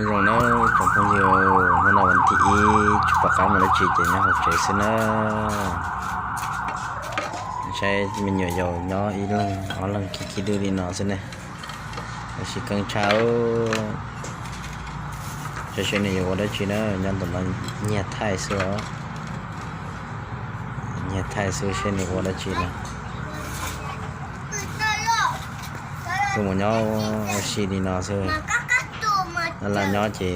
Nyob zoo nawb tsoom phooj ywg, hnub no vas thib ib tsis pom qab mus dab tsi ces nyob hauv tsev xwb na. Saib me nyuam yaus nyob ib leeg ob leeg khib khib dwb li no xwb ne. Tab sis keej tshaj, saib seb nws yuav ua dab tsi na, nyob ntawm no nyiag thaij xwb os. Nyiag thaij xwb seb nws ua dab tsi na. Tuaj mus nyob ua si li no xwb. Laj laj nyob ces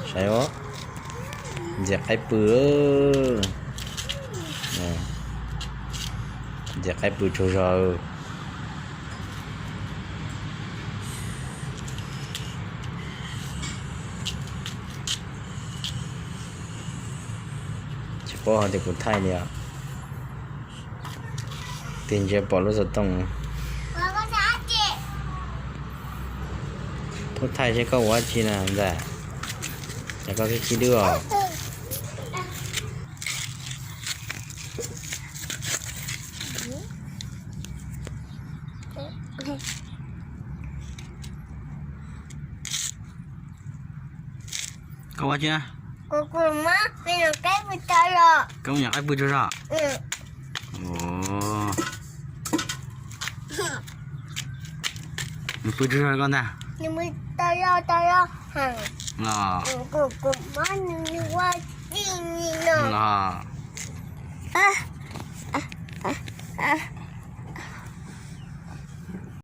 saib os, ntxias qaib pw. Ntxias qaib pw tsaug zog. Tsis paub hais tias kuv thaij li os. Tig ntsia pom lub xov tooj. Pub thaij seb koj ua dab tsi na ntxawm. Cas koj khib khib dwb os. Koj ua dab tsi na? Koj me nyuam qaib pw tsaug zog. Nws pw tsaug zog koj ntag. Los, los.